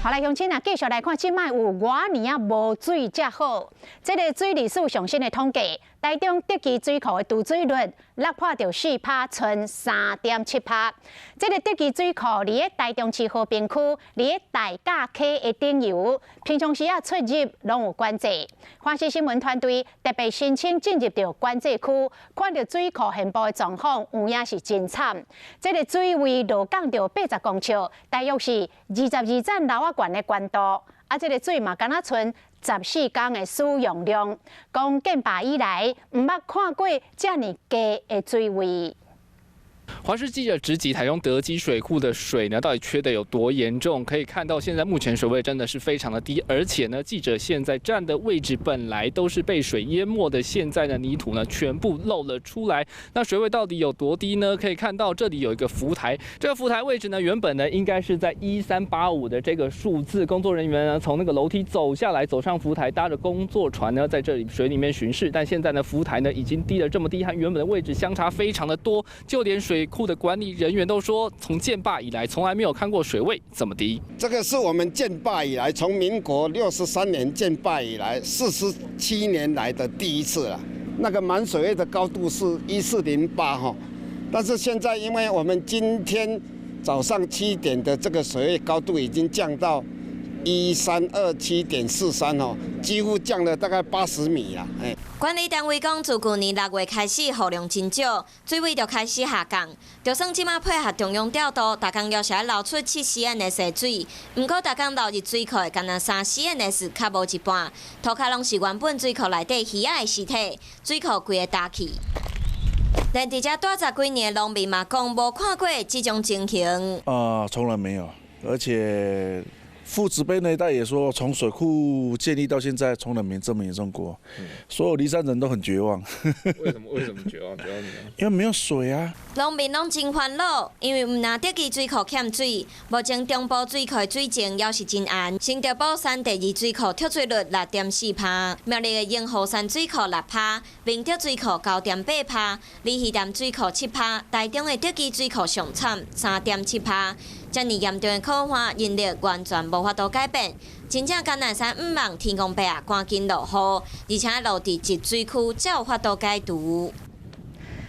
好來，鄉親啊，繼續來看，這擺有偌爾仔無水才好。這个水利署上新的統計，台中竹崎水庫的貯水率落破著4趴，賰3.7趴。這个竹崎水庫佇咧台中市和平區，佇咧大甲溪的頂游，平常時啊出入攏有管制。華視新聞團隊特別申請進入著管制區，看著水庫現部的狀況，有影是真慘。這个水位落降著80公尺，大約是22盞樓仔懸的懸度。啊，這个水嘛，敢若賰14工的使用量。講建壩以來，毋捌看過遮爾低的水位。華視記者直擊台中德基水庫的水呢，到底缺得有多嚴重？可以看到，現在目前水位真的是非常的低，而且呢，記者現在站的位置本來都是被水淹沒的，現在呢，泥土呢全部露了出來。那水位到底有多低呢？可以看到這裡有一個浮台，這個浮台位置呢，原本呢應該是在1385的這個數字。工作人員呢從那個樓梯走下來，走上浮台，搭着工作船呢，在這裡水裡面巡視。但現在呢，浮台呢已經低了這麼低，和原本的位置相差非常的多，就連水庫的管理人員都說，從建壩以來，從來沒有看過水位這麼低。這個是我們建壩以來，從民國63年建壩以來，47年來的第一次了。那個滿水位的高度是1408哈，但是現在因為我們今天早上7點的這個水位高度已經降到1327.43哦，幾乎降了大概80米了。哎。管理單位講，自舊年6月開始雨量真少，水位就開始下降。就算這馬配合中央調度，逐工也是愛流出7 cm 的溪水。毋過，逐工流入水庫的，干焦3 cm 是較無一半。塗跤攏是原本水庫內底魚仔的屍體，水庫規个焦去。連佇遮蹛十幾年的農民嘛講，無看過這種情形。啊，從來沒有，而且父執輩那一代也說，從水庫建立到現在，從來沒這麼嚴重過。所有梨山人都很絕望。為什麼？為什麼絕望？絕望？因為沒有水啊。農民攏真煩惱，因為毋但竹崎水庫欠水，目前中部水庫的水情猶是真絚。新竹寶山第二水庫蓄水率6.4趴，苗栗的榮湖山水庫6趴，明德水庫9.8趴，鯉魚潭水庫7趴，台中的竹崎水庫上慘3.7趴。遮爾嚴重的苦旱，人力完全無法度改變。真正艱難山毋望天公伯啊，趕緊落雨，而且落佇集水區才有法度解除。